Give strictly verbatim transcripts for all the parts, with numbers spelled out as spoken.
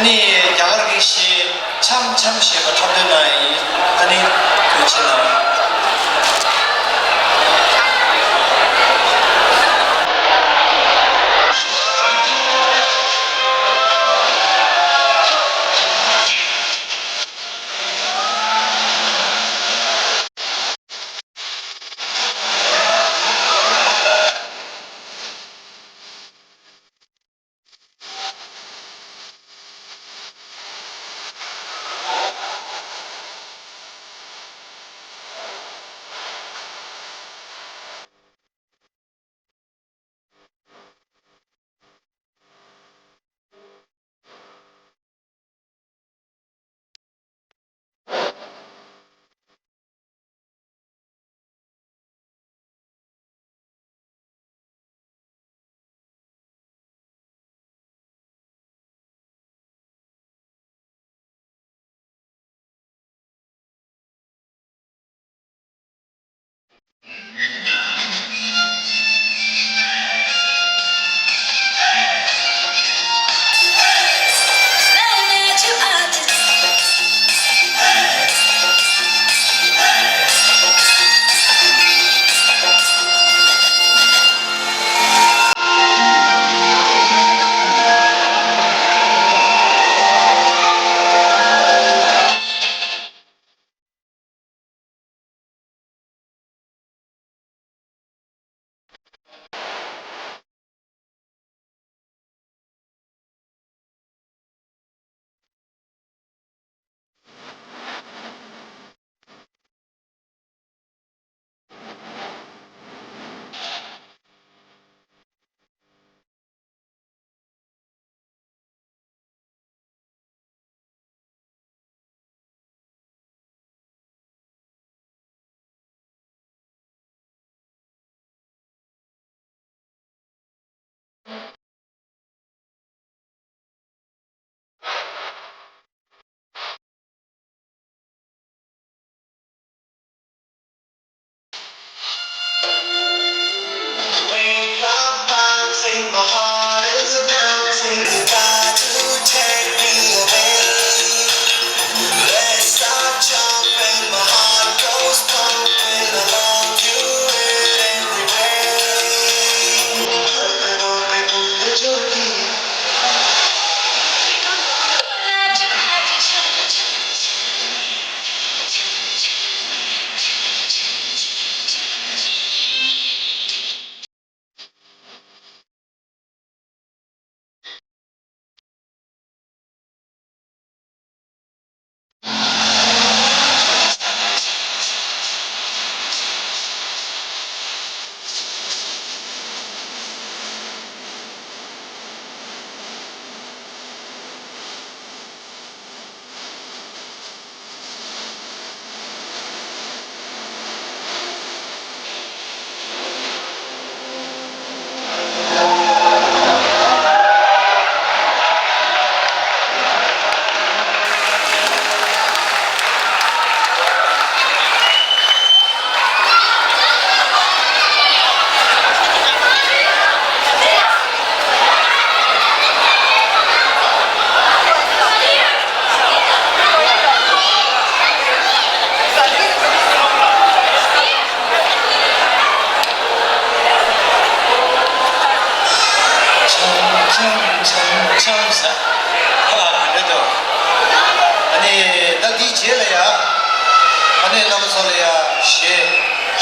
ནི་རྒྱ་གར་གྱི་གཞས་འཆམ་འཆམ་ཞེས་པ་འཁྲབ་སྟོན་གནང་ཡིན། ཨ་ནི་ཐུགས་རྗེ་གནང་། འཆམ་འཆམ་འཆམ་འཆམ་ཟེར། ཨ་རེད་དོ། ཨ་ནི་ད་འདིའི་རྗེས་ལ་ཡ། ཨ་ནི་རྣམ་པ་ཚོ་ལ་ཡ་གཞས་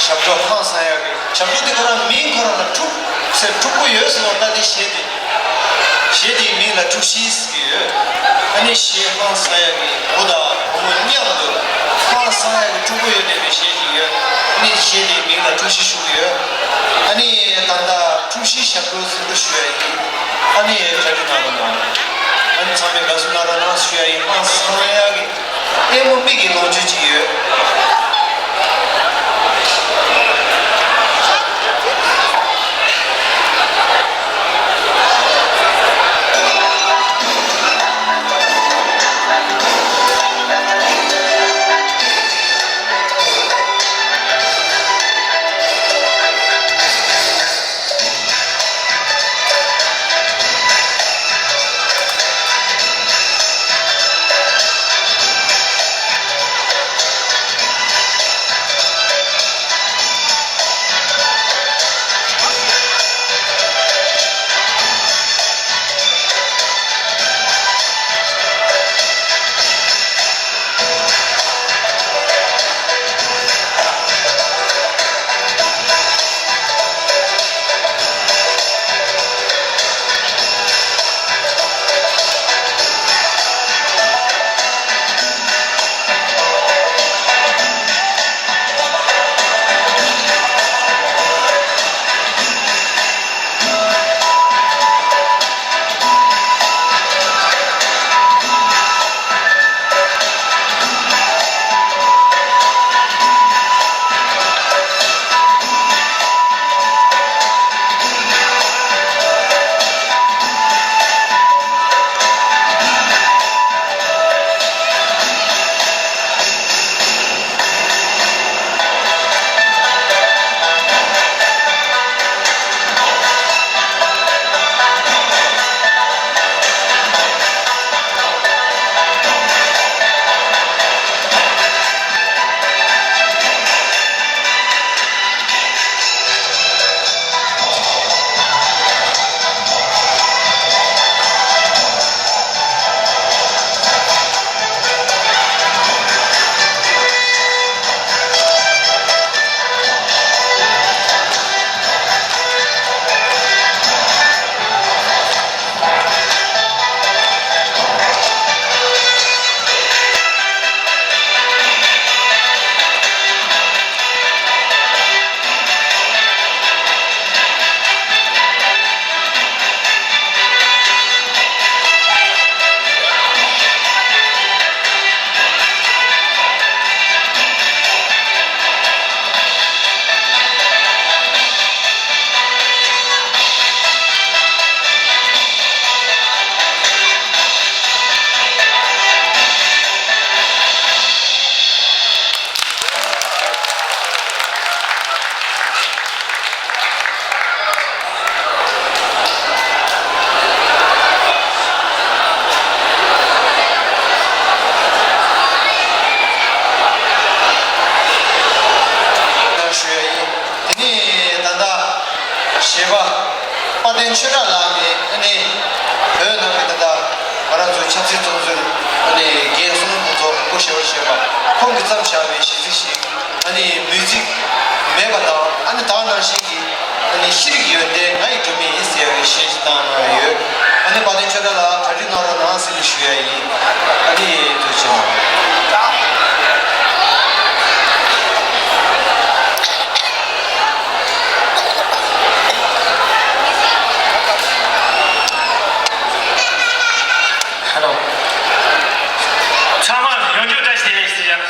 ཞབས་བྲོ་ཧང་སང་ཡག་གི་ཞབས་བྲོ་འདི་ཁོ་རང་མིང་ཁོ་རང་ལ་ཕྲུ་གུ་ཟེར་ཕྲུ་གུ་ཡོད་ཟེར་བ་ད་འདི་གཞས་འདི། གཞས་འདིའི་མིང་ལ་ཕྲུ་གུ་ཤི། ཡོད། ཨ་ནི་གཞས་ཧང་སང་ཡག་གི་བུ་དང་བུ་མོ་མཉམ་དུ་ཧང་སང་ཡག་གི་ཕྲུ་གུ་ཡོད་བསྡད་པའི་གཞས་ཤིག་ཡོད། ཨ་ནི་གཞས་དེའི་མིང་ལ་ཕྲུ་གུ་ཤི་ཞུ་གི་ཡོད། ཨ་ནི་ད་ལྟ་ཕྲུ་གུ་ཤི་ཞབས་བྲོ་ཟིན་པོ་ཞུ་ཡ་ཡིན། ཨ་ནི་གྲ་སྒྲིག་གནང་རོགས་གནང་། ཨ་ནི་ཚང་མས་དགའ་བསུ་གནང་རོགས་གནང་ཞུ་ཡ་ཡིན། ཧང་སང་ཡག་གི་ལྟད་མོ་མིག་གི་ལོངས་སྤྱོད་ཅིག་ཡོད། དཔལ་ལྡན་ཆོས་གྲགས་ལགས་ནི་ཨ་ནི་བོད་ནང་གི་ད་ལྟ་ང་རང་ཚོའི་ཆབ་སྲིད་བཙོན་ཟུར་ཨ་ནི་རྒན་གསུམ་ཁོང་ཚོ་སྐུ་ཞབས་བྱས་པ་ཁོང་གིས་བརྩམས་བཞག་པའི་གཞས་ཚིག་ཞིག་ཨ་ནི་མིའུ་ཛིག་མེད་པ་དང་ཨ་ནི་ད་ནང་བཞིན་གྱི་ཨ་ནི་ཤེས་རིག་ཡོན་ཏན་ང་ཡི་སྒྲོན་མེ་ཡིན་ཟེར་བའི་གཞས་ཤིག་བཏང་གནང་ཡོད། ཨ་ནི་དཔལ་ལྡན་ཆོས་གྲགས་ལགས་གྲ་སྒྲིག་གནང་རོགས་གནང་ཟེར་ནས་ཞུ་ཡ་ཡིན། ཨ་ནི་ཐུགས་རྗེ་ཆེ་གནང་། ཧ་ལོ། ཚང་མ་ཡོང་རྒྱུ་བཀྲ་ཤིས་བདེ་ལེགས་ཞུ་ཡ།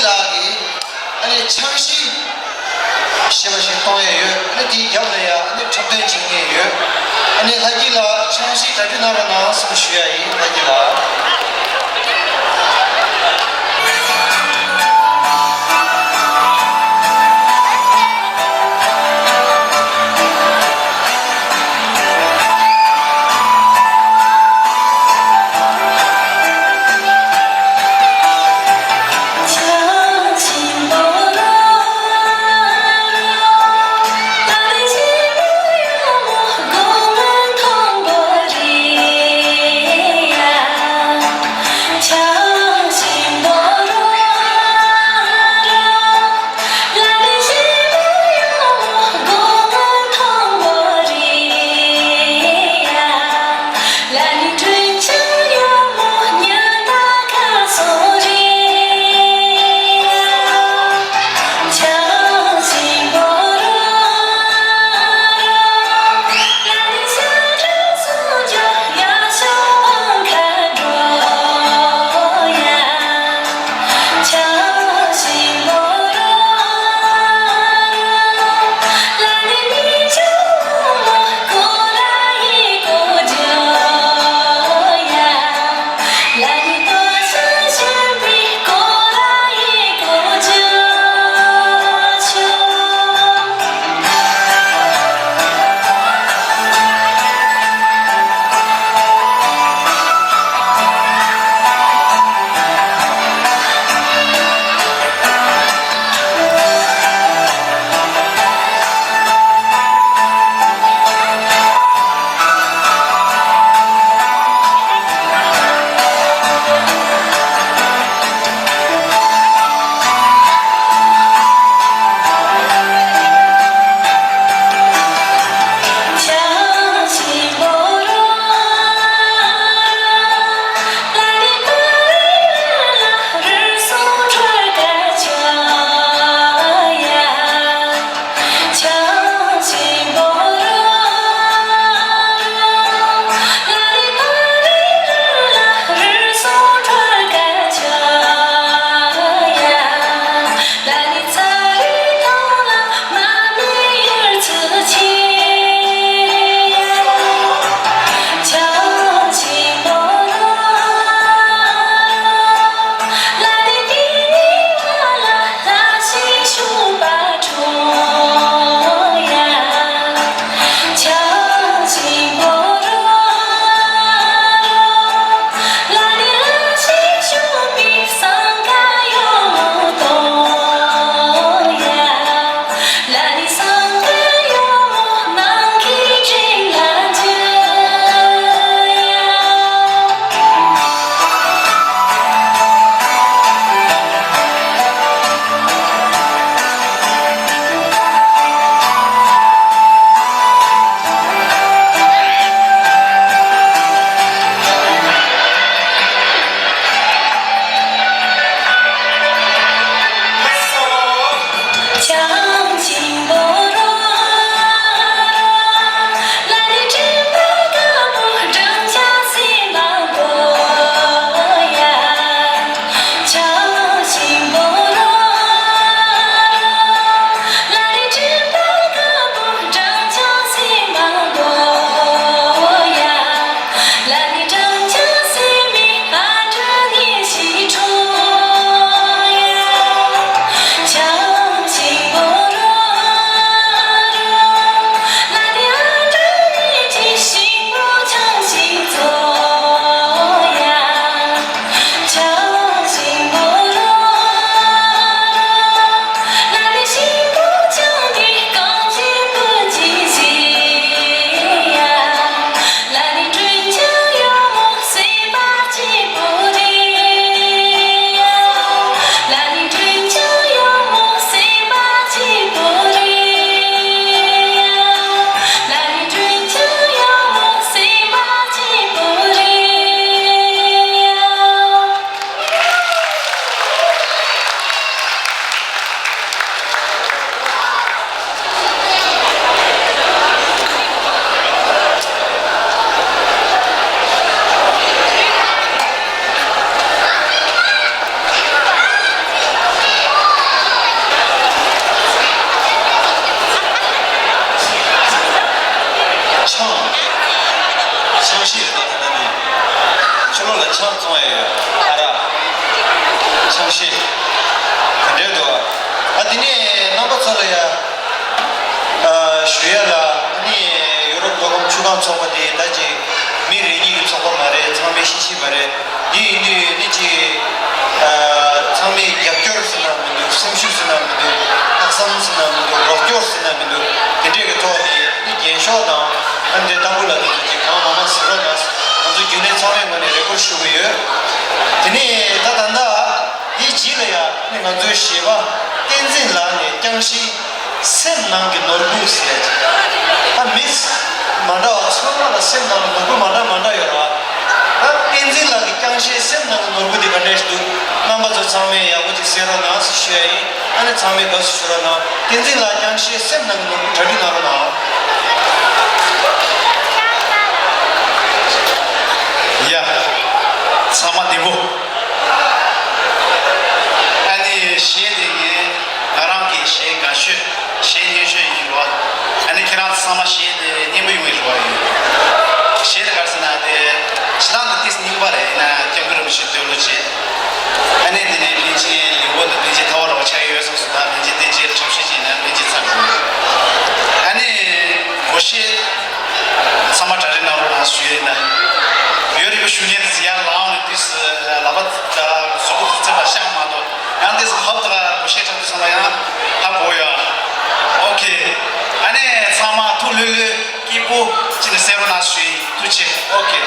ལགས་ཀྱིས་ཨ་ནི་འཆར་གཞི་ཞེས་པ་ཞིག་གཏོང་ཡས་ཡོད། ཨ་ནི་དེའི་རྒྱབ་ལ་ཡང་ཨ་ནི་འཁྲབ་སྟོན་བྱེད་མཁན་ཡོད། ཨ་ནི་ལྷ་སྐྱིད་ལགས་འཆར་གཞི་གྲ་སྒྲིག་གནང་རོགས་གནང་གསུངས་ཞུ་ཡ་ཡིན། ལྷ་སྐྱིད་ལགས། ཚོ་ལ་ཡ། ཨ། ཞུ་ཡ་ལ་ནི་ཡུ་རོབ་མཐོ་སྒང་ཆུ་སྒང་ཚོགས་པ་དེ་ད་ཅིག་མི་རེ་གཉིས་ཀྱི་ཚོགས་པ་མ་རེད། ཚང་མས་ཤེས་ཤེས་པ་རེད། འདི་ཡིན་དུས་ནི་ཅིག་ཨ། ཚང་མས་རྒྱབ་སྐྱོར་ཟེར་ན་མི་འདུག་སེམས་ཤུགས་ཟེར་ན་མི་འདུག་ལྷག་བསམ་ཟེར་ན་མི་འདུག་རོགས་སྐྱོར་ཟེར་ན་མི་འདུག་དེ་འདྲས་ཀྱི་ཐོག་ནས་ནི་རྒྱན་ཤོག་དང་ཨ་འདི་ཏམ་བུ་ལ་དེ་ཚོ་ཅིག་གང་མང་མང་ཟེར་རོགས་གནང་། ང་ཚོ་རྒྱུན་ལས་ཚང་མའི་ངོས་ནས་རེ་སྐུལ་ཞུ་གི་ཡོད། དེ་ནས་ད་ད་ལྟ། དེའི་རྗེས་ལ་ཡང་ནི་ང་ཚོའི་གཞས་པ་བསྟན་འཛིན་ལགས་ནས་རྐྱང་གཞས་སེམས་ནང་གི་ནོར་བུ་ཟེར་ཡ་ཅིག་ད་མི་མ་འདྲ་བ་ཚང་མ་ལ་སེམས་ནང་གི་ནོར་བུ་མ་འདྲ་མ་འདྲ་ཡོད་ར། ད་བསྟན་འཛིན་ལགས་ཀྱི་རྐྱང་གཞས་སེམས་ནང་གི་ནོར་བུ་དེ་ག་འདྲས་ཤིག་འདུག་རྣམ་པ་ཚོ་ཚང་མས་ཡག་པོ་ཅིག་གསན་རོགས་གནང་ཟེར་ཞུ་ཡ་ཡིན། ཨ་ནི་ཚང་མས་དགའ་བསུ་ཞུ་རོགས་གནང་། བསྟན་འཛིན་ལགས་རྐྱང་གཞས་སེམས་ནང་གི་ནོར་བུ་གྲ་སྒྲིག་གནང་རོགས་གནང་། ཡ། ཚང་མ་བདེ་པོ། ཨ་ནི་གཞས་དེ་ངས་ང་རང་གི་གཞས་དགའ་ཤོས་གཞས་སྙན་ཤོས་ཡིན་རོ། ཨ་ནི་ཁྱེད་རང་ཚོ་ཚང་མ་གཞས་དེ་སྙན་པོ་ཡོང་བའི་རེ་བ་ཡོད། གཞས་དེ་ག་རེ་ཟེར་ན་དེ་ཞེ་དྲག་ཏུ་ཏིས་རྙིང་པ་རེད། ཡིན་ན་སྐྱབས་མགོན་རིན་པོ་ཆེ་འདོད་བློ་བྱེད། ཨ་ནི་དེ་ནས་པཎ་ཆེན་ལེའུ་དང་པཎ་ཆེན་ཐའོ་ར་བ་ཆགས་ཡོད་སོང་སོང་། ད་པཎ་ཆེན་དེ་རྗེས་འཁྲབ་གཞས་བྱས་ན་པཎ་ཆེན་ཚར་སོང་། ཨ་ནི་སྒོར་གཞས་ཚང་མ་གྲ་སྒྲིག་གནང་རོགས་གནང་ཞུ་ཡས་ཡིན་ད། ཡོད་རེད་པ། ཞུ་མཁན་དེ་ཚོ་ཡར་ལངས་ནས་དུས་སུ་ལག་པ་དང་གཟུགས་པོ་དེ་ཚོ་ལ་བཤགས་མ་གཏོགས། ཡང་དེ་ཚོ་ཧབ་ཏུ་ལ་སྒོར་གཞས་འཁྲབ་དུས་ཚང་མ་ཡང་ཧབ་དགོས་ཡ། ཨོ་ཁེ། ཨ་ནི་ཚང་མ་ཐུགས་ལྷོད་ལྷོད། སྐྱིད་པོ་ཅིག་ནས་གསན་རོགས་གནང་ཞུ་ཡིན། ཐུགས་རྗེ་ཆེ། ཨོ་ཁེ།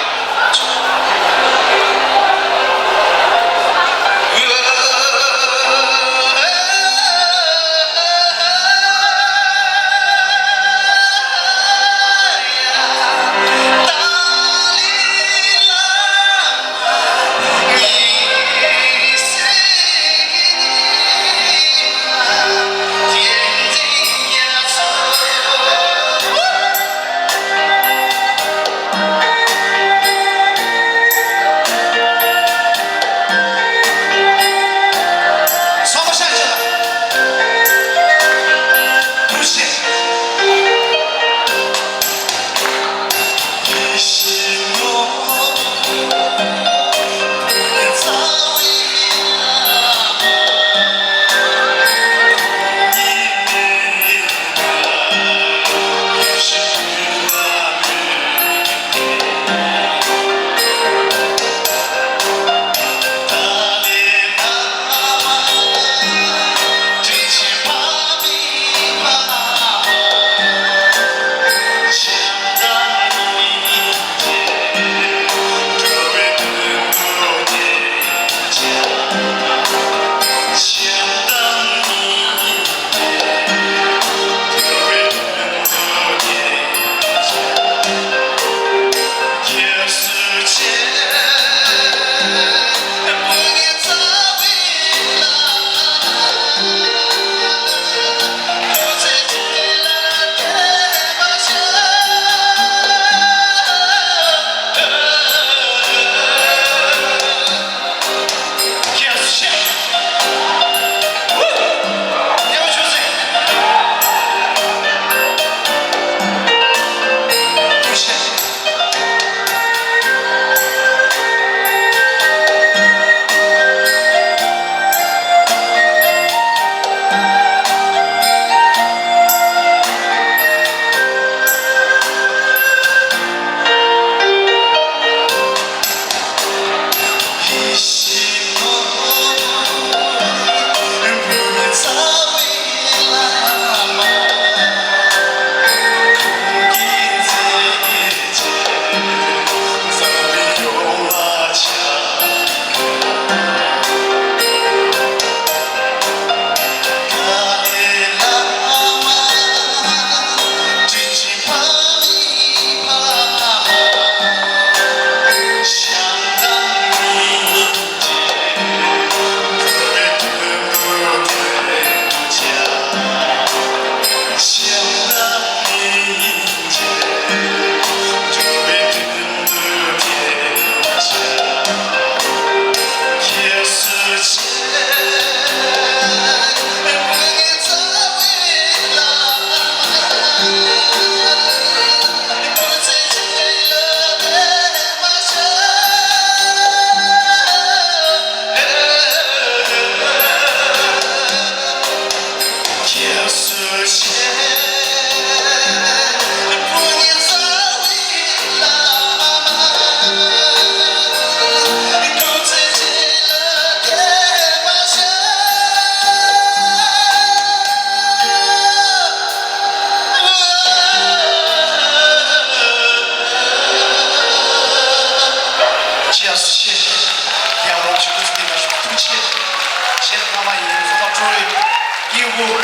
བོད་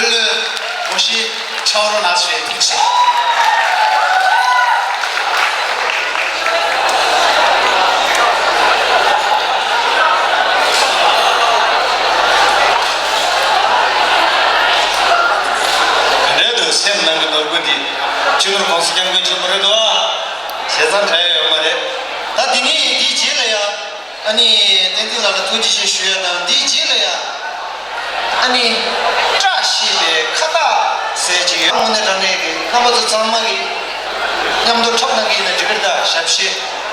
ལ་ངོ་ཤེས་ཆགས་རོགས་གནང་ཞེས་ཐུགས་རྗེ་ཆེ། ག་འདྲ་འདུག་སེམས་ནང་གི་ནོར་བུ་འདི། སྤྱི་ནོར་༸གོང་ས་༸སྐྱབས་མགོན་ཆེན་པོ་རེད་འདུག་ཨ། བྱས་ཙང་དྲན་ཡོད་མ་རེད། ད་འདི་ནས་འདིའི་རྗེས་ལ་ཡ། ཨ་ནི་བསྟན་འཛིན་ལགས་ལ་ཐུགས་རྗེ་ཆེ་ཞུ་ཡ་དང་འདིའི་རྗེས་ལ་ཡ། ཨ་ནི། བཀྲ་ཤིས་པའི་ཁ་བཏགས་ཟེར་གྱི་ཡོད། དངོས་གནས་དྲང་གནས་ཀྱི་རྣམ་པ་ཚོ་ཚང་མ་གིས་མཉམ་དུ་འཁྲབ་གནང་གི་ཡིན་ན་འགྲིག་གི་རེད། ད་ཞབས་ཕྱི་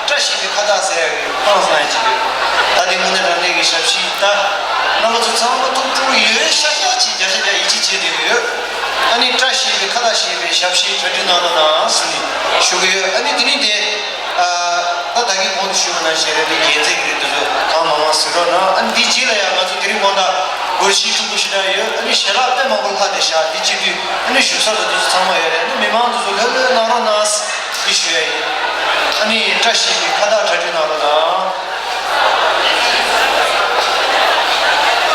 བཀྲ་ཤིས་པའི་ཁ་བཏགས་ཟེར་ཡ་གི་བཏང་སོང་ཡ་ཅིག་ཡོད། ད་དེ་དངོས་གནས་དྲང་གནས་ཀྱི་ཞབས་ཕྱི་ད། རྣམ་པ་ཚོ་ཚང་མ་ཐུགས་ཕྲུག་ཡོད་ཤག་ཤག་ཅིག་བརྒྱ་ཆ་བརྒྱ་ཡིད་ཆེས་བྱེད་བསྡད་ཀྱི་ཡོད། ཨ་ནི་བཀྲ་ཤིས་པའི་ཁ་བཏགས་ཞེས་པའི་ཞབས་ཕྱི་གྲ་སྒྲིག་གནང་རོགས་གནང་ཟེར་ནས་ཞུ་གི་ཡོད། ཨ་ནི་དེ་རིང་དེ། ད་ད་གིན་གོང་དུ་ཞུས་པ་ནང་བཞིན་རེད། འདི་རྒྱལ་མཚན་གྱི་རིགས་དེ་ཚོ་གང་མང་མང་གཟིགས་རོགས་གནང་། ཨ་ནི་འདིའི་རྗེས་ལ་ཡང་ང་ཚོ་དེ་རིང་དགོང་དག་སྒོར་གཞས་ཕྲུ་གུ་ཞེ་དྲག་ཡོད། ཨ་ནི་ཞལ་ལག་དཔེ་མང་པོ་ལྷག་བསྡད་ཤག་འདི་བྱེད་དུས་ཨ་ནི་བཞུགས་ས་དང་དེ་ཚོ་ཚང་མ་ཡོད་རེད། ཨ་ནི་མི་མང་དེ་ཚོ་ལྷོད་ལྷོད་གནང་རོགས་གནང་ཟེར་ཞུ་ཡ་ཡིན། ཨ་ནི་བཀྲ་ཤིས་པའི་ཁ་བཏགས་གྲ་སྒྲིག་གནང་རོགས་གནང་།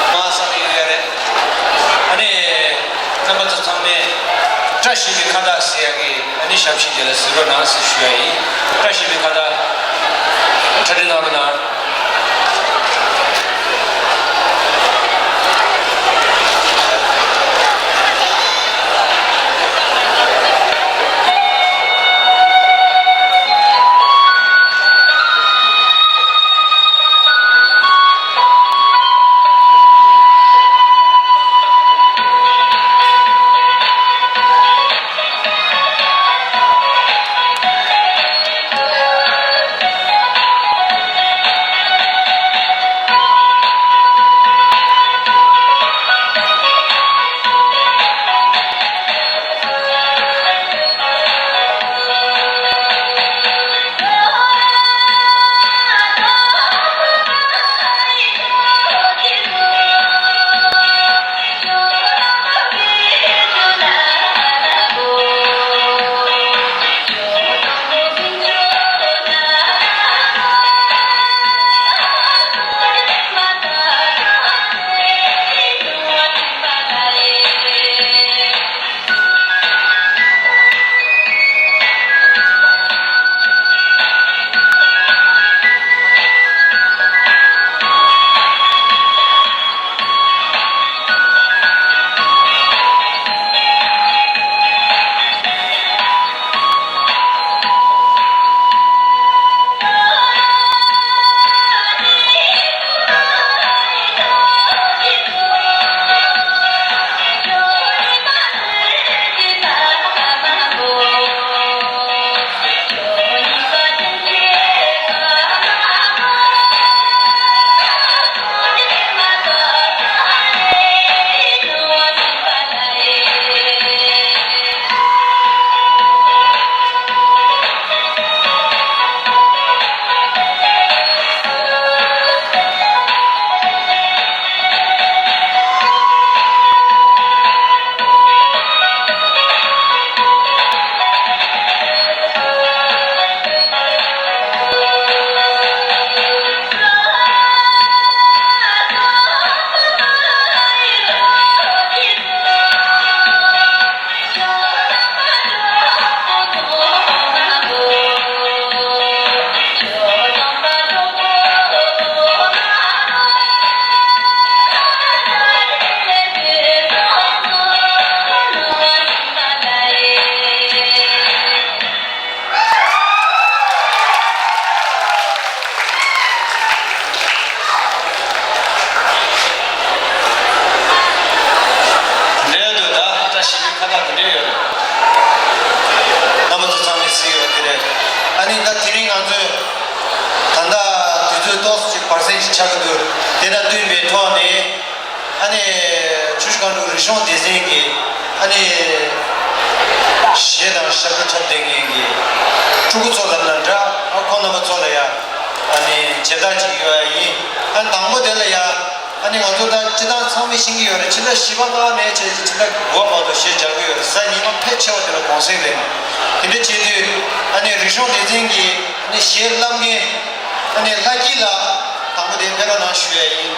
མ་བསམ་ཡོད་ཡ་རེད། ཨ་ནི་རྣམ་པ་ཚོ་ཚང་མས་བཀྲ་ཤིས་པའི་ཁ་བཏགས་ཟེར་ཡ་གི་ཨ་ནི་ཞབས་ཕྱི་དེ་ལ་གཟིགས་རོགས་གནང་ཟེར་ཞུ་ཡ་ཡིན། བཀྲ་ཤིས་པའི་ཁ་བཏགས་གྲ་སྒྲིག་གནང་རོགས་གནང་། འདྲ་འདུག་ད་བཀྲ་ཤིས་པའི་ཁ་བཏགས་དེ་འདྲ་ཡོད་རེད། རྣམ་པ་ཚོ་ཚང་མས་གཟིགས་ཡོད་དེ་རེད། ཨ་ནི་ད་དེ་རིང་ང་ཚོས་ད་ལྟ་དུས་ཚོད་ཏོག་ཙམ་ཅིག་བར་གསེང་ཞིག་ཆགས་ཀྱི་འདུག་དེ་དང་བསྟུན་པའི་ཐོག་ནས། ཨ་ནི་ཆུ་བཞི་སྒང་དྲུག་རིག་གཞུང་སྡེ་ཚན་གྱི་ཨ་ནི་གཞས་དང་ཞབས་བྲོ་འཁྲབ་བསྡད་མཁན་གྱི་ཕྲུ་གུ་ཚོ་ལབ་ན་འདྲ། ཨ་ཁོང་རྣམ་པ་ཚོ་ལ་ཡ་ཨ་ནི་མཇལ་དར་ཅིག་ཡོད་ཡ་ཡིན། ཨ་ནི་དང་པོ་དེ་ལ་ཡ་ཨ་ནི་ང་ཚོ་ད་སྤྱིར་བཏང་ཚང་མས་ཤེས་ཀྱི་ཡོད་རེད། ཕྱི་ཟླ་བཞི་པ་ལྔ་པ་ནས་བྱས་ཏེ་ཕྱི་ཟླ་དགུ་པ་བར་དུ་གཞས་སྦྱར་གྱི་ཡོད་རེད། གཟའ་ཉི་མ་ཕལ་ཆེ་བ་དེ་ལ་གུང་སེང་རེད། དེ་འདྲ་བྱེད་དུས་ཨ་ནི་རིག་གཞུང་སྡེ་ཚན་གྱི་ཨ་ནི་གཞས་བླངས་མཁན། ཨ་ནི་ལྷ་སྐྱིད་ལགས་དང་པོ་དེ་ཕེབས་རོགས་གནང་ཞུ་ཡ་ཡིན།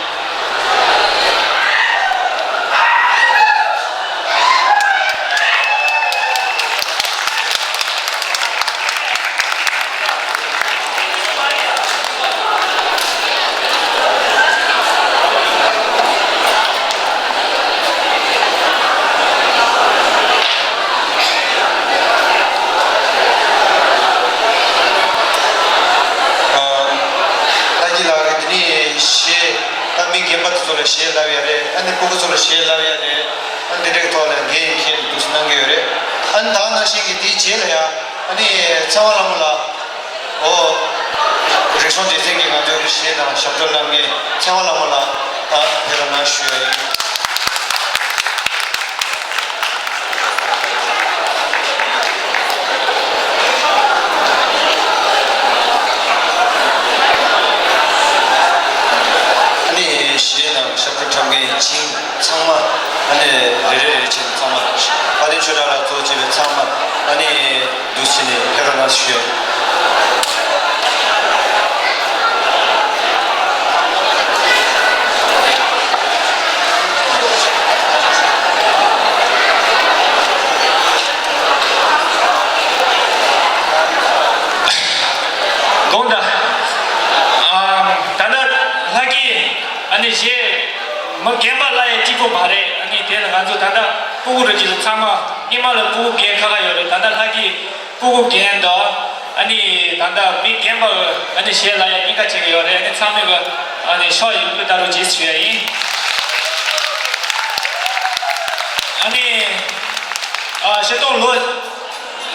གཞས་བསླབ་ཡ་རེད། ཨ་ནི་དེ་འདྲའི་ཐོག་ལ་འགན་འཁྱེར་འདུག་གནང་གི་ཡོད་རེད། ཨ་ནི་ད་ནང་བཞིན་གྱི་དེའི་རྗེས་ལ་ཡང་ཨ་ནི་ཚེ་དབང་ལྷ་མོ་ལགས། ཨོ། རིག་གཞུང་སྡེ་ཚན་གྱིས་ང་ཚོའི་གཞས་དང་ཞབས་བྲོ་གནང་མཁན་ཚེ་དབང་ལྷ་མོ་ལགས་ད་ཕེབས་རོགས་གནང་ཞུ་ཡ་ཡིན། ཨ་ནི་གཞས་དང་ཞབས་བྲོ་འཁྲབ་མཁན་ཆིང་ཚང་མ། ཨ་ནི་རེ་རེ་རེ་བཞིན་ཚང་མ། དཔལ་ལྡན་ཆོས་གྲགས་ལགས་གཙོ་བྱས་པའི་ཚང་མ། ཨ་ནི་འདུག་སེ་ནས་ཕེབས་རོགས་གནང་ཞུ་ཡ་ཡིན། དགོངས་དག་ཨ། ད་ལྟ་ལྷ་སྐྱིད་ཨ་ནི་གཞས་མི་རྒན་པ་ལ་ཡང་གཅིག་པོ་མ་རེད། ཨ་ནི་དེ་ལ་ང་ཚོ་ད་ལྟ་སྤུ་གུ་རུ་གཅིག་ལ་ཚང་མ་སྔོན་མ་ལ་སྤུ་གུ་རྒན་ཁ་ཁ་ཡོད་རེད། ད་ལྟ་ལྷ་སྐྱིད་སྤུ་གུ་རྒན་དང་ཨ་ནི་ད་ལྟ་མི་རྒན་པ་ཨ་ནི་གཞས་ལ་ཡང་གཉིས་ཀ་བྱེད་ཀྱི་ཡོད་རེད། ཨ་ནི་ཚང་མས་གི་ཨ་ནི་ཤོག་ཡོང་གི་ད་རུ་རྗེས་སུ་ཞུ་ཡ་ཡིན། ཨ་ནི་ཨ་ཤེས་དོན་ལོ།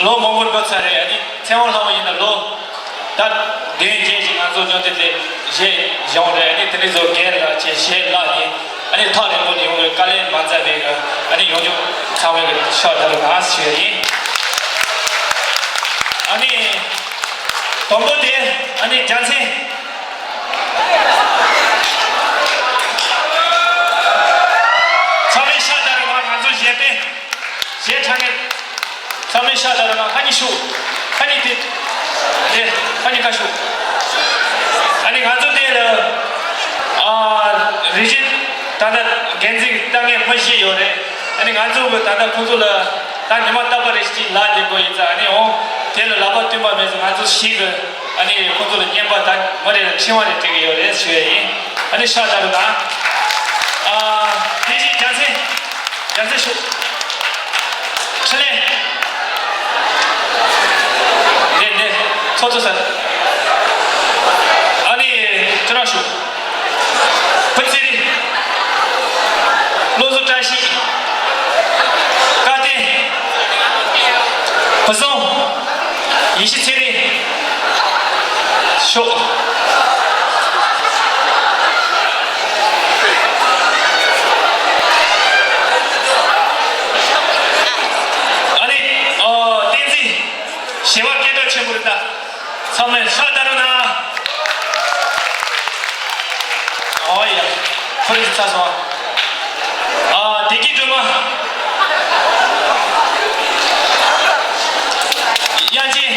ལོ་མང་པོ་འགྲོ་ཚར་རེད། ཨ་ནི་ཚེ་དབང་ལྷ་མོ་ཡིན་ན་ལོ་ད་བདུན་བརྒྱད་ཅིག་ང་ཚོ་མཉམ་དུ་དེ་གཞས་བཞེངས་རེད། ཨ་ནི་དེ་ནས་བཟོ་རྒན་ལ་བྱས་གཞས་བརླག་ནས་ཨ་ནི་ཐག་རིང་པོ་ནས་ཡོང་བའི་དཀའ་ལས་མ་མཛད་པའི་ཨ་ནི་ཡོང་རྒྱུ་ཚང་མས་ཤོག་ད་རུ་གནང་ཞུ་ཡ་ཡིན། ཨ་ནི་དང་པོ་དེ་ཨ་ནི་རྒྱལ་མཚན། ཚང་མས་ཤོག་ད་རུ་གནང་། ང་ཚོ་གཞས་པས། གཞས་འཁྲབ་མཁན་ཚང་མས་ཤོག་ད་རུ་གནང་། ཁ་ཉིན་ཤོག་ཁ་ཉིན་དེ། དེ་ཁ་ཉིན་ཁ་ཤོག་ཨ་ནི་ང་ཚོ་དེ་ལ་ཨ་རིག་གཞུང་ད་ལྟ་འགན་འཛིན་ལྟ་མཁན་མི་བཞི་ཡོད་རེད། ཨ་ནི་ང་ཚོ་གི་ད་ལྟ་ཁོང་ཚོ་ལ་ད་ཉི་མ་རྟག་པ་རེ་ཞིག་ལ་དེ་དགོས་ཡིན་ཙང་། ཨ་ནི་འོང་དེ་ལ་ལག་པ་བསྟུན་པ་མེད་ཙང་ང་ཚོ་ཞིག་གི་ཨ་ནི་ཁོང་ཚོ་ལ་རྔན་པ་ད་མི་རེ་ལ་འཕྲིན་བ་རེ་སྤྲད་ཀྱི་ཡོད་རེད་ཞུ་ཡ་ཡིན། ཨ་ནི་ཤོག་ད་རུ་དང་། ཨ་དེ་བཞིན་རྒྱལ་མཚན། རྒྱལ་མཚན་ཤོག་འཕྲིན་ལས། ནས་ནས་ཚོགས་གཙོ་ཟེར། ཨ་ནི་ཅི་རང་ཤོག་བུ་ཚེ་རིང་། བློ་བཟང་བཀྲ་ཤིས། བཀའ་བསྟན། བུ་བཟང་། ཡེ་ཤེས་ཚེ་རིང་། ཤོག་ཨ་ནི་ཨོ་བསྟན་འཛིན། ཞི་བ་སྐད་གྲགས་ཆེན་པོ་རེད་ད། ཚང་མས་ཤ་ད་རུ་ན། ཨོ་ཡ། ཁོ་རེ་ཚ་སོང་། ཨ་བདེ་སྐྱིད་སྒྲོལ་མ། དབྱངས་ཅན།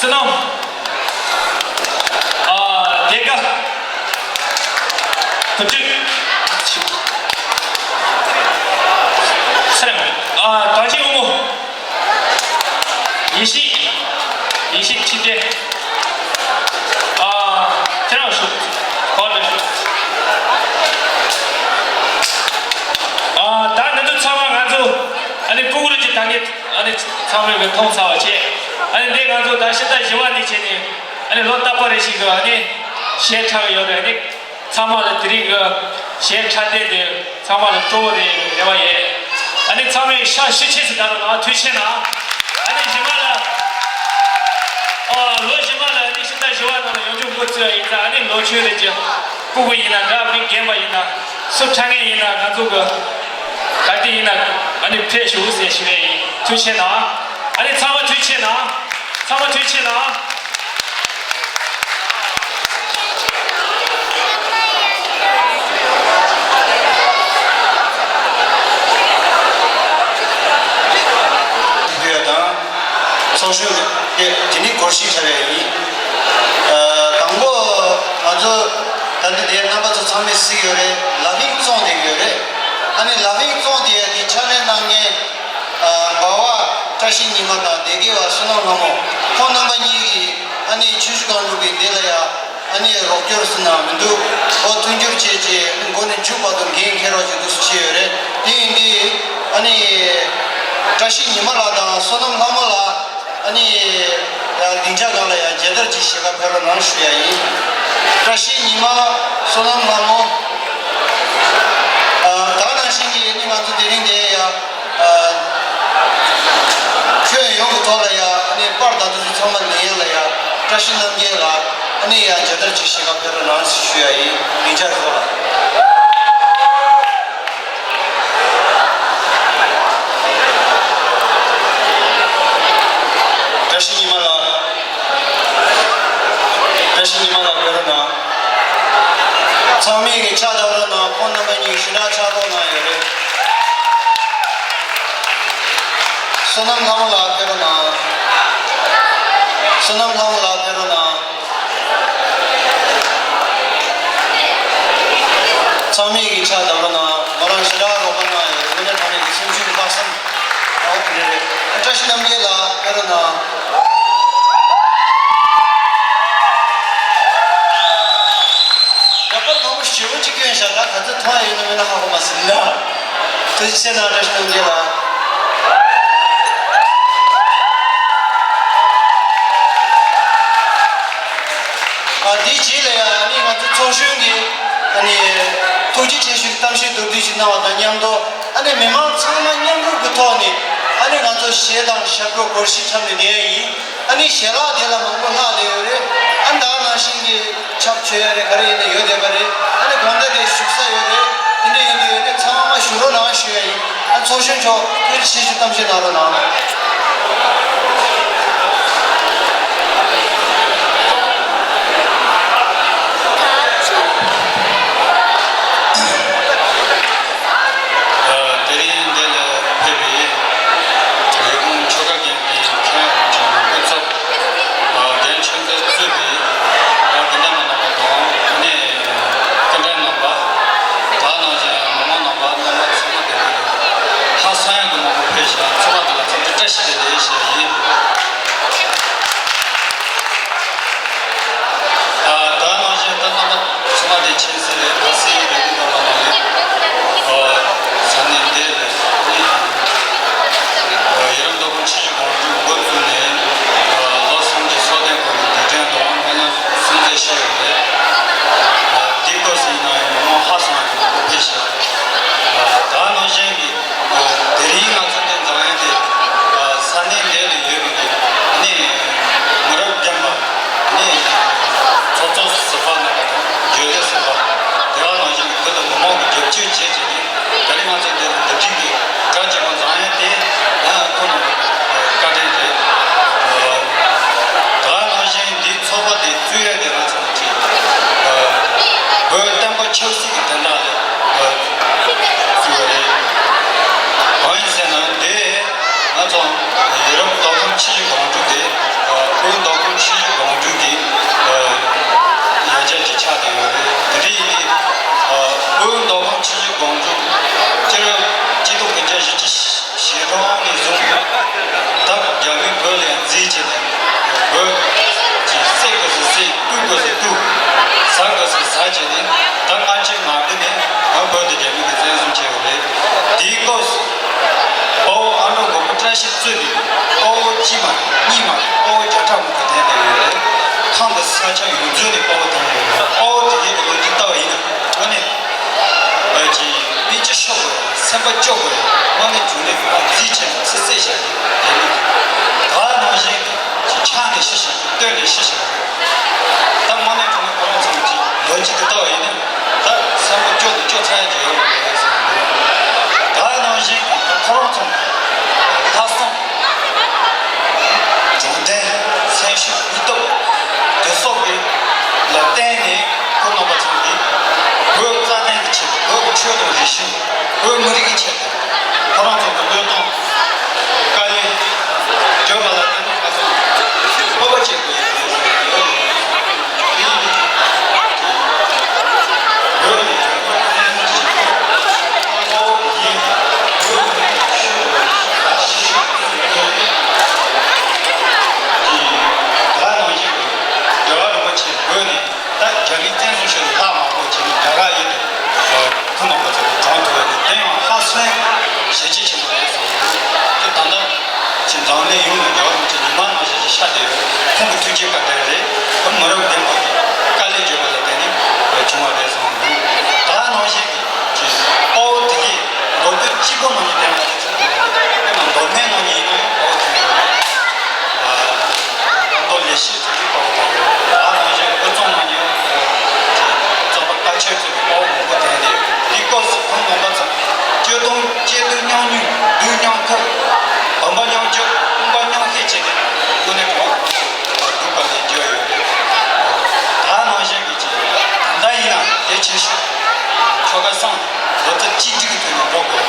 བསོད་ནམས། ཨ་བདེ་དགའ། བུ་ཁྲིད། ཚེ་རིང་། ཨ་དོན་ཆེན་དབང་མོ། ཡེ་ཤེས། ཡེ་ཤེས་ཁྲི་བདེ། ཨ་ཁྱེད་རང་ཞུ། གོ་བདེ་ཞུ། ཨ་ད་འདི་ཚོ་ཚང་མ་ང་ཚོ་ཨ་ནི་ཕྲུ་གུ་རུ་གྱི་ད་གིན་ཨ་ནི་ཚང་མས་གི་མཐོང་ཚར་བ་བྱས། ཨ་ནི་འདི་ང་ཚོ་ད་ཕྱི་ཟླ་བཞི་པ་ནས་བྱས་ནས་ཨ་ནི་ལོ་རྟག་པ་རེ་ཞིག་གི་ཨ་ནི་གཞས་འཁྲབ་ཡོད་རེད། ཨ་ནི་ཚང་མ་ལ་དེ་རིང་གི་གཞས་འཁྲབ་སྟེགས་དེ་ཚང་མ་ལ་སྤྲོ་བོ་རེ་རེ་བ་ཡོད། ཨ་ནི་ཚང་མས་ཤ་ཤུ་ཆེ་ཟིག་ད་རུ་ལ་ཐུགས་ཆེ་ན། ཨ་ནི་གཞི་མ་ལ་ཨ་ལོ་གཞི་མ་ལ་ཨ་ནི་ཕྱི་ཟླ་བཞི་པ་ནང་ལ་ཡོང་རྒྱུ་འགོ་བཙུགས་ཡ་ཡིན་ཙང་། ཨ་ནི་ལོ་ཆུང་རེ་གྱི་སྤུ་གུ་ཡིན་ན་འདྲ། མི་རྒན་པ་ཡིན་ན། སུ་འཁྲབ་མཁན་ཡིན་ན་ང་ཚོ་གི་ག་དུས་ཡིན་ན་ཨ་ནི་ཕེབས་ཞུ་ཟེར་ཞུ་ཡ་ཡིན། ཐུགས་ཆེ་ན། ཨ་ནི་ཚང་མ་ཐུགས་ཆེ་ན། ཚང་མ་ཐུགས་ཆེ་ན། ཡོད་དང་། ཚོགས་ཞུགས་དེ་དེ་ནི་སྒོར་གཞས་འཁྲབ་ཡ་ཡིན། ཨ་དང་པོ་ང་ཚོ་ད་ལྟ་དེ་རྣམ་པ་ཚོ་ཚང་མས་གཟིགས་ཡོད་རེད། ལ་ཕིང་བཙོང་བསྡད་ཀྱི་ཡོད་རེད། ཨ་ནི་ལ་ཕིང་བཙོང་བསྡད་ཡ་དེ་ཕྱག་ལས་གནང་མཁན། ཨ་འབའ་བ་བཀྲ་ཤིས་ཉི་མ་དང་སྡེ་དགེ་བ་བསོད་ནམས་ལྷ་མོ། ཁོང་རྣམ་པ་གཉིས་ཀྱིས་ཨ་ནི་ཆུ་བཞི་སྒང་དྲུག་གི་འདི་ལ་ཡ་ཨ་ནི་རོགས་སྐྱོར་ཟེར་ན་མི་འདུག་ཨོ་མཐུན་འགྱུར་བྱས་རྗེས་མགོ་ནས་མཇུག་བར་དུ་འགན་འཁྱེར་རོགས་བྱེད་འདུག་སེ་བྱས་ཡོད་རེད། དེ་ཡིན་དུས་ཨ་ནི་བཀྲ་ཤིས་ཉི་མ་ལགས་དང་བསོད་ནམས་ལྷ་མོ་ལགས། ཨ་ནི་ ཡང་སྡིངས་ཆ་སྒང་ལ་ཡང་མཇལ་དར་གྱི་ཞལ་ཁ་ཕེབས་རོགས་གནང་ཞུ་ཡ་ཡིན། བཀྲ་ཤིས་ཉི་མ། བསོད་ནམས་ལྷ་མོ། ཨ། ད་ག་ནང་བཞིན་གྱི་ནི་ང་ཚོ་དེ་རིང་འདིར་ཡ། ཨ། ཁྱོན་ཡོངས་ཀྱི་ཐོག་ལ་ཡ། ཨ་ནི་པར་དང་དེ་ཚོ་ཚང་མ་ལེན་ཡ་ལ་ཡ། བཀྲ་ཤིས་རྣམ་རྒྱལ་ལགས་ཨ་ནི་ཡ་མཇལ་དར་གྱི་ཞལ་ཁ་ཕེབས་རོགས་གནང་ཞུ་ཡ་ཡིན། སྡིངས་ཆ་ཐོག་ལ། བཀྲ་ཤིས་ཉི་མ་ལགས། བཀྲ་ཤིས་ཉི་མ་ལགས་ཕེབས་རོགས་གནང་། ཚང་མས་ཀྱི་ཕྱག་བརྡབ་རོགས་གནང་། ཁོང་རྣམ་པ་གཉིས་ཞུ་དག་ཆགས་རོགས་གནང་ཡོད་རེད། བསོད་ནམས་ལྷ་མོ་ལགས་ཕེབས་རོགས་གནང་། བསོད་ནམས་ལྷ་མོ་ལགས་ཕེབས་རོགས་གནང་། ཚང་མས་ཀྱི་ཕྱག་བརྡབ་རོགས་གནང་། མོ་རང་ཞེ་དྲག་རོགས་པ་གནང་ཡོད། དངོས་གནས་དྲང་གནས་ཀྱི་སེམས་ཤུགས་ཀྱི་དཔག་བསམ། ཨོ་དེ་རེད། བཀྲ་ཤིས་རྣམ་རྒྱལ་ལགས་ཕེབས་རོགས་གནང་། འདྲ་པར་མང་པོ་ཞེ་པོ་ཅིག་བསྐྱོན་བཞག་ད་ག་ཚོད་མཐོང་ཡ་ཡོད་ན་མེད་ན་ཧ་གོ་མ་སོང་ལ། ཐུགས་རྗེ་ཆེ་གནང་། བཀྲ་ཤིས་རྣམ་རྒྱལ་ལགས། ཨ། དེའི་རྗེས་ལ་ཡང་ཨ་ནི་ང་ཚོ་ཚོགས་གཞོན་གྱི་ཨ་ནི་ཐུགས་རྗེ་ཆེ་ཞུའི་གཏམ་བཤད་མདོར་བསྡུས་ཤིག་གནང་བ་དང་མཉམ་དུ། ཨ་ནི་མི་མང་ཚང་མ་མཉམ་རུབ་ཀྱི་ཐོག་ནས་ཨ་ནི་ང་ཚོ་གཞས་དང་ཞབས་བྲོ་སྒོར་གཞས་འཁྲབ་ནས་བསྡད་ཡ་ཡིན། ཨ་ནི་ཞལ་ལག་དེ་ལ་མང་པོ་ལྷག་བསྡད་ཡོད་རེད། ཨ་ནི་ད་ག་ནང་བཞིན་གྱི་ཆབ་མཆོད་ཡ་རེད། ག་རེ་ཡིན་ན་ཡོད་བསྡད་པ་རེད། ཨ་ནི་དགོང་དག་དེ་བཞུགས་ས་ཡོད་རེད། དེ་འདྲ་ཡིན་དུས་ཨ་ནི་ཚང་མ་བཞུགས་རོགས་གནང་ཞུ་ཡ་ཡིན། ཨ། ཚོགས་གཞོན་མཆོག་ཐུགས་རྗེ་ཆེ་ཞུ་གཏམ་བཤད་གནང་རོགས་གནང་། ཨ། དེ་རིང་འདི་ལ་ཕེབས་པའི་ལས་ཁུངས་ཆོལ་ཁ་འགན་འཛིན་ཁྱོན་ཡོངས་ཀྱི་སྐུ་ཚབ། ཨ། རྒན་ཆོས་མཛད་གཙོས་པའི་ད་དགེ་འདུན་པ་རྣམ་པ་དང་། ཨ་ནི་སྐུ་མགྲོན་རྣམ་པ། ད་ནང་བཞིན་མི་མང་རྣམ་པ། རྣམ་པ་ཚང་མ་དེ་ནས་ཧ་སང་ཡག་གི་མང་པོ་ཕེབས་ཤག་ཚང་མ་དེ་ལ་འཚམས་འདྲི་བཀྲ་ཤིས་བདེ་ལེགས་ཞུ་ཡ་ཡིན། ཨ། ད་ནང་བཞིན་ད་རྣམ་པ་ཚང་མ་དེ་མཁྱེན་གསལ་རེད། ད་སེ་ཡི་རེ་ལུགས་ལ་མ་ལ་ལས། ཨ། ས་གནས་འདི་ལ་ནི། ཨ། ཡུ་རོབ་མདོ་ཁམས་ཆུ་བཞི་སྒང་དྲུག་འགོ་བཙུགས་ནས། ཨ། ལོ་གསུམ་གྱི་སྲོལ་གཏོད་སྐོར་གྱི་དུས་དྲན་དང་སྨོན་ལམ་གསུང་ཚད་ཞུས་ཡོད་རེད། ཨ། དེའི་སྐབས་སུ་ཡིན་ན་ཡང་མི་མང་ཧ་སང་ཡག་གི་མང་པོ་ཕེབས་ཤག་ཨ། ད་ནང་བཞིན་གྱི། ཨ། དེ་རིང་ང་ཚོ་འདིར་འཛོམས་ཡ་དེ། ཨ། ས་གནས་འདི་ལ་ཡོད་པའི་ནི་མི་རབས་རྒན་པ། ནི་ཚོགས་གཙོ་ཟུར་པ་རྣམ་པ་དང་། རྒྱུན་ལས་ཟུར་པ། དེ་ག་ནང་བཞིན་གྱི་བོད་དང་མི་མང་གི་རྒྱབ་སྐྱོར་བྱས་བྱས་ནས། དེ་རིང་ང་ཚོ་འདི་ལ་འདི་འགྲིག་གི་གྲ་བྱེད་པོ་འཛོམས་ཡ་དེ། ཨ། ཁོ་རང་བཀའ་དྲིན་རེད། ཨ། ད་ག་ནང་བཞིན་འདིའི་ཚོགས་པ་དེ་བཙུགས་ཡ་དེ་རང་ཚོ་ཅིག་ཨ། བོད་བསྟན་པ་ཆབ་སྲིད་ཀྱི་དོན་དག་ལ། ཨ། བཙུགས་པ་རེད། གང་ཡིན་ཟེར་ན་འདི་ང་ཚོ་ཡུ་རོབ་མདོ་ཁམས་ཆུ་བཞི་སྒང་དྲུག་དེ། ཨ། བོད་མདོ་ཁམས་ཆུ་བཞི་སྒང་དྲུག་གི། ཨ། ཡང་བསྐྱར་གྱི་ཆགས་བསྡད་ཡོད་རེད། དེ་འདྲ་ཡིན་དུས། ཨ། བོད་མདོ་ཁམས་ཆུ་བཞི་སྒང་དྲུག་སྤྱི་ལོ་གཅིག་སྟོང་དགུ་བརྒྱ་བཞི་བཅུ་ཞེ་གྲངས་ནས་བཟུང་། ད་རྒྱ་མིས་བོད་ལ་ཡང་རྫུས་བྱས་ནས། བོད་ཀྱི་བསད་དགོས་སུ་བསད། བཏུལ་དགོས་སུ་བཏུལ། ཟ་དགོས་སུ་ཟ་བྱས་ནས། ད་སྔ་ཕྱི་མ་བསྡད་ནས་ང་བོད་དེ་རྒྱ་མི་གིས་བཙན་བཟུང་བྱས་པ་རེད། དེའི་སྐབས་སུ་དཔའ་བོ་ཨ་ནོ་མགོན་པོ་བཀྲ་ཤིས་གཙོས་པའི་དཔའ་བོ་གཅིག་མ་རེད། གཉིས་མ་རེད། དཔའ་བོ་བརྒྱ་ཕྲག་མང་པོ་ཐོན་བསྡད་ཡོད་རེད། ཁམས་དང་ས་ཆ་ཡོངས་རྫོགས་ནས་དཔའ་བོ་ཐོན་ཡོད་རེད། དཔའ་བོ་དེ་གའི་གི་ལོ་རྒྱུས་ལྟ་བ་ཡིན་ན། དངོས་གནས། ཨ། ཅིག་མིག་ཆུ་ཤོར་དགོས་ཡ། སེམས་པ་སྐྱོ་དགོས་ཡ། དངོས་གནས་དྲང་གནས་ང་རྫིས་ཆེ་ནས་ཚེ་བསྲེགས་བཞག་གི་རེད། ད་ནང་བཞིན་ཅིག་ཆགས་ནས་ཤི་བཞག་གི། བཏོན་ནས་ཤི་བཞག་གི། ད་དངོས་གནས་དྲང་གནས་ཁོ་རང་ཚོ་ཅིག་ལོ་རྒྱུས་དེ་ལྟ་བ་ཡིན་ན། ད་སེམས་པ་སྐྱོ་དང་སྐྱོ་ཚ་ཡ་ཅིག་ཡོད་རེད་བསམ་གི་འདུག་ད་ནང་བཞིན་ད་ཁོ་རང་ཚོ་ལྷག་བསམ། དྲང་བདེན། སེམས་ཤུགས། སྙིང་སྟོབས་དེ་སོགས་ཀྱི་ལ་བརྟེན་ནས། ཁོང་རྣམ་པ་ཚོ་གིས་བོད་རྩ་དོན་གྱི་ཆེད་དུ། བོད་ཀྱི་ཆོས་དང་རིག་གཞུང་། བོད་མི་རིགས་ཀྱི་ཆེད་དུ། ཁོ་རང་ཚོ་གི་བློས་གཏོང་དཀའ་ལས་བརྒྱབ་པ་ལ་བརྟེན་ནས་ང་ཚོ་སྤོབས་པ་བྱེད་དགོས་ཡོད་པའི་བཟོ་འདྲ་ཡོད། དེ་ཡིན་དུས་བོད་ནས། ཁ་སང་ལོ་ཙཱ་གཅིག་སྒྲིལ་གྱི་ཐོག་ནས་འགྲོ་དགོས་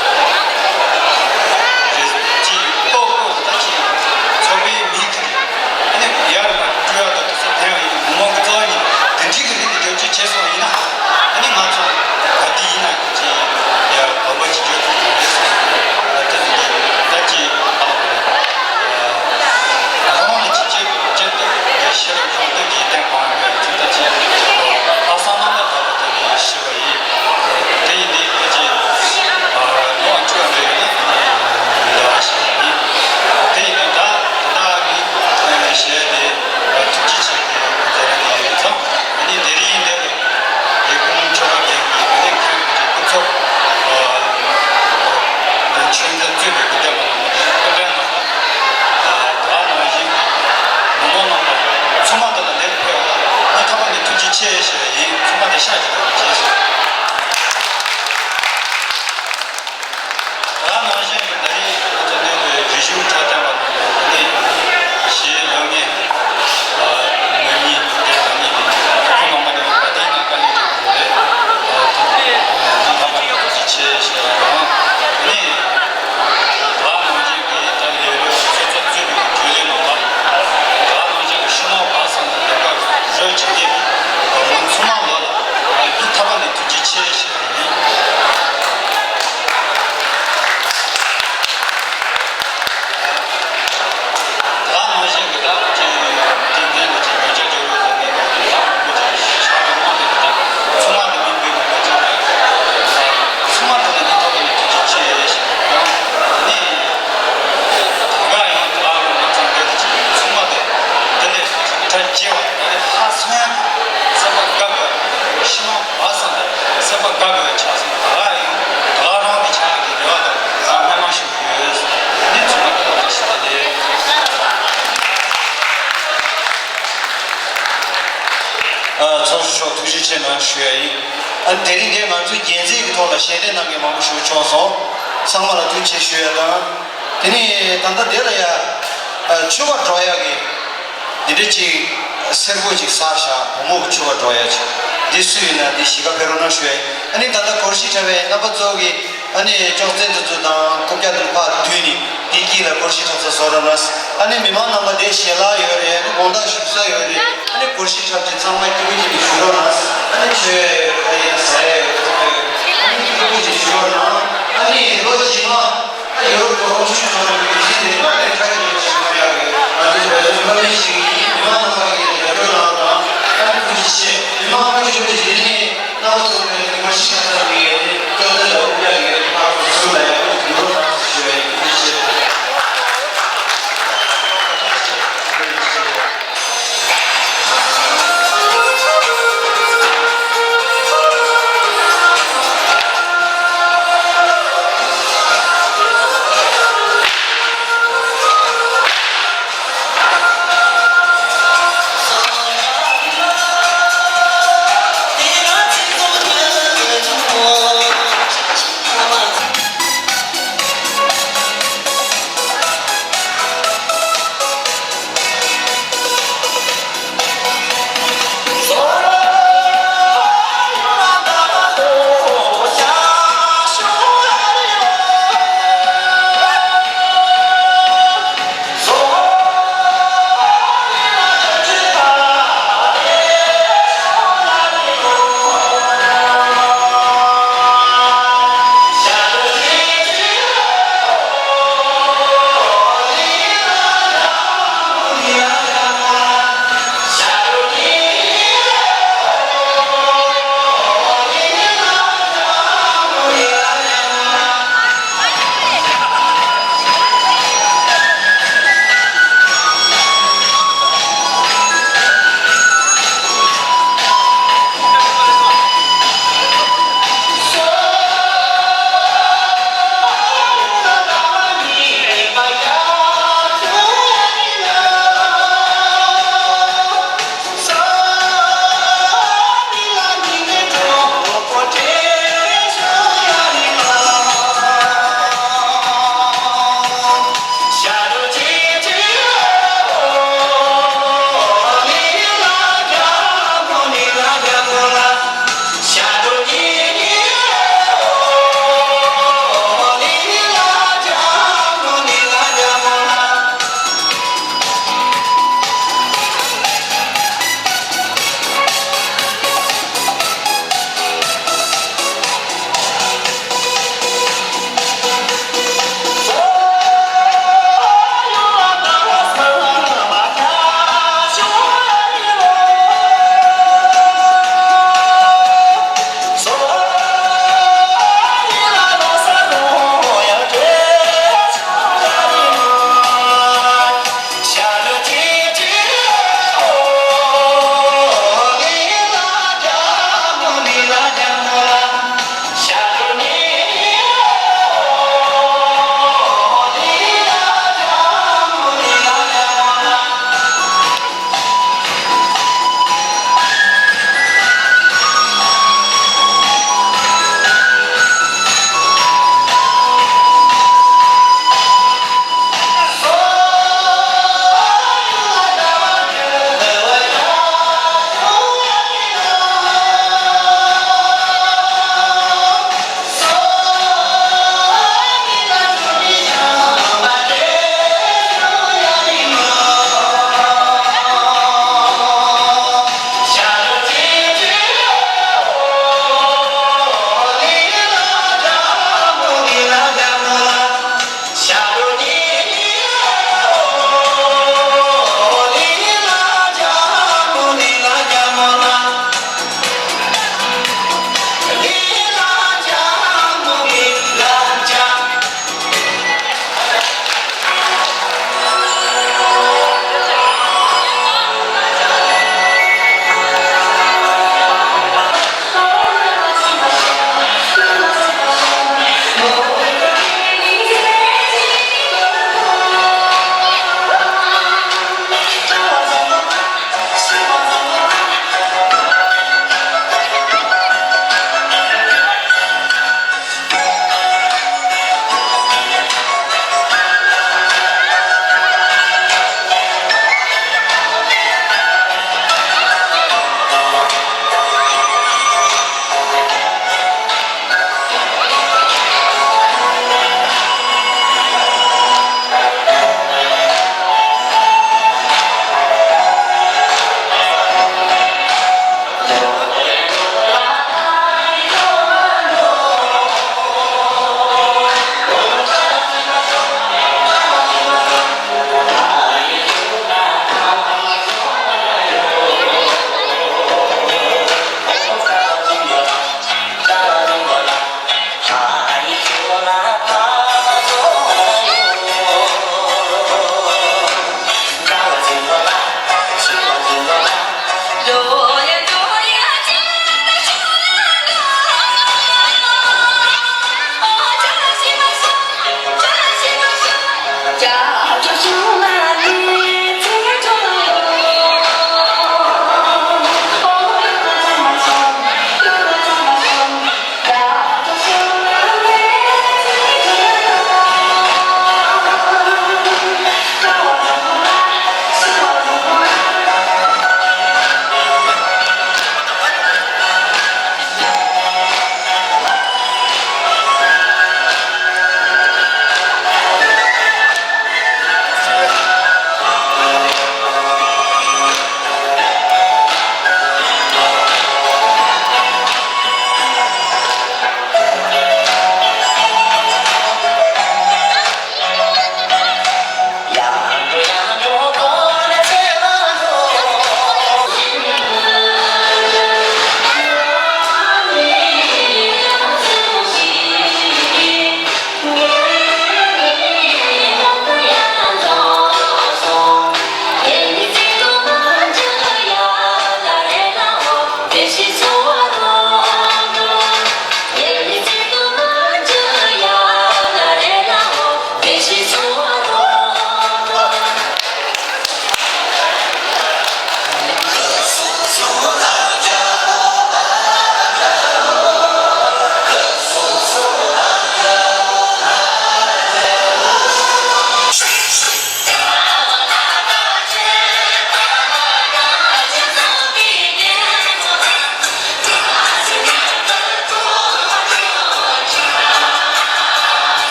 རེད། ཅིག་ལྟོ་ལྟོ་ད་ཅིག་ཚོགས་པའི་མི་དེ་ཨ་ནི་ཡར་མར་སྤྲོད་ཡག་ཏུ་དུ་སེ་ཕན་ཡག་ཡིན། མི་མང་གི་རྩ་བ་ཉིད་དེ་འགྲིག་གི་རེད། དེ་བེད་སྤྱོད་བྱས་སོང་ཡིན་ན་ཨ་ནི་ང་ཚོ་ག་དུས་ཡིན་ན་ཅིག་ཡར་དགོན་པ་ཅིག་བརྗོད་ཐུབ་ཀྱི་རེད་ཟེར། ད་དེ་ཚོ་གི་ད་ཅིག་ཨ་ལ་གོ་རེད། ང་རང་གི་ཅིག་ཅེར་ཅེར་ཏུ་ཤེས་རབ་སྦྱོང་བརྡར་གྱི་རྟེན་གང་ཡོད་ཅིག་ད་ཅིག་ལྷག་བསམ་རྣམ་པར་དག་པ་དེ་ནས་ཤེས་པ་ཡིན། དེ་ཡིན་དུས་ཕལ་ཆེར་ལོ་བཅུ་བ་འདྲ་ཡོད་ན་འདི་འདྲ་བ་ཞིག་ཡིན། དེ་ཡིན་དུས་ད་ད་ལྟ་གི་གཞས་དེ་ཐུགས་རྗེ་ཆེ་གི་མཛད་རིམ་དེ་ཡིན་ཙང་། དེ་ནས་དེ་རིང་འདིར་ལས་ཁུངས་ཆོ་ག་འགན་གྱི་དེ་ནས་མཁན་པོ་ཆེ་སྐུ་ཚབ་ཆོས་མཛད་གཙོས་པའི་སྐུ་བདེ་མ་ལོན་པ་དང་སྐུ་མགྲོན་རྣམ་པ། ད་ནང་བཞིན་གྱི་མི་མང་རྣམ་པ་ཚང་མ་དེ་ལ་འདིར་ཕེབས་པ་ལ་སྙིང་ཐག་པ་ནས་ཐུགས་རྗེ་ཆེ་ཞུ་བ་ཡིན། ཚང་མ་དེ་ཤ་ཞིག་དང་བྱས་སོང་། ད་ནང་བཞིན་གྱི་ད་རེས་ང་ཚོ་གནས་པའི་རིག་གཞུང་གྲགས་ཅན་པ་རྣམས་ལ་ད་ནི་གཞས་སློབ་གཉེར་ངོ་མི་འདི་ལ་ནི་ཁོང་རྣམ་པ་ནི་ད་ལྟའི་ནང་དཀའ་ལས་བརྒྱབ་དགོས་རེད། ད་དེ་ནི་ད་བར་ལ་ཐུགས་རྗེ་ཆེ་ཞུ་བ་དང་། ད་ནི་ད་ནང་བཞིན་གྱི་ད་ལས་རོགས་ཆུ་ཚོད་བཙུགས་པའི་གྲོས་ལས་རྣམ་པ། ད་ནང་བཞིན་གྱི་ཕྱི་ནང་བར་གསུམ་དུ་ལས་ཀ་རོགས་བྱེད་མཁན་གྱི་མི་ཚང་མ་ལོ་ལ་སྙིང་ཐག་པ་ནས་ཐུགས་རྗེ་ཆེ་ཞུ་བ་ཡིན། ད་ནང་བཞིན་གྱི་ད་ཅིག་དེ་སྔོན་ལ་ཅིག་ཉོ་ཆ་འཇོག་རོགས་ཟེར་མཁན་གྱི་ད་མང་པོ་ཅིག་ཆགས་པའི་དབང་གིས་ད་ཚང་མ་ལ་མིང་འབོད་མི་དགོས་ཅིག་ད་ཚང་མ་དེ་ལ་སྙིང་ཐག་པ་ནས་ཐུགས་རྗེ་ཆེ་ཞུ་བ་དང་། དེ་ནས་ད་ག་ཡང་ད་ང་ཚོ་འདི་ལ་ཅིག་ཚང་མ་དེ་དེ་ལས་ཅིག་གྲ་རྒྱས་པ་ད་ལས་ལྷག་སོང་ཡག་གི་སེམས་པ་དགའ་དགོས། ཕྱི་ནང་བར་གསུམ་དུ་སེམས་པ་དགའ་དགོས་ཆགས་སོང་། ད་ག་ཡང་ད་ག་རང་གི་ཆགས་ཀྱི་རེ་བ་དང་སྨོན་ལམ་ཞུ། ཡོད། ནི་ཚོགས་པ་དེ་ལ་བཀྲ་ཤིས་བདེ་ལེགས། ཨ། ཚོགས་གཙོ་མཆོག་ཐུགས་རྗེ་ཆེ་གནང་ཞུ་ཡ་ཡིན། ཨ། དེ་རིང་འདིར་ང་ཚོའི་རྒྱལ་མཚན་གྱི་ཐོག་ལ་ཞལ་འདེབས་གནང་མཁན་མང་པོ་ཞིག་བྱུང་སོང་། ཚང་མ་ལ་ཐུགས་རྗེ་ཆེ་ཞུ་ཡ་དང་། དེ་ནས་ད་ལྟ་དེ་ལ་ཡ། ཨ། མཆོད་པར་འགྲོ་ཡ་གི་འདི་འདྲ་ཅིག་སེར་པོ་ཅིག་བསགས་བཞག་བུ་མོ་གི་མཆོད་པར་འགྲོ་ཡ་ཅིག་འདི་སུ་ཡིན་ན་འདི་གཞིས་ཀ་ཕེབས་རོགས་གནང་ཞུ་ཡ་ཡིན། ཨ་ནི་ད་ལྟ་སྒོར་གཞས་འཁྲབ་པའི་རྣམ་པ་ཚོ་གིས་ཨ་ནི་ཅོག་ཙེ་འདི་ཚོ་དང་རྐུབ་བཀྱག་འདི་ཕར་བསྡུས་ནས་འདི་དཀྱིལ་ལ་སྒོར་གཞས་འཁྲབ་ས་བཟོ་རོགས་གནང་། ཨ་ནི་མི་མང་རྣམ་པ་འདི་ཞལ་ལག་ཡོད་རེད། ཨ་ནི་དགོང་དག་བཞུགས་ས་ཡོད་རེད། ཨ་ནི་སྒོར་གཞས་འཁྲབ་ཅིག་ཚང་མ་སྐྱིད་པོ་ཡིན་པའི་ཞུ་རོགས་གནང་། ཨ་ནི་ཆོས་ཨ་ཡིན་ཟ་ཡ་ཡོད། འཐུང་ཡ་ཡོད།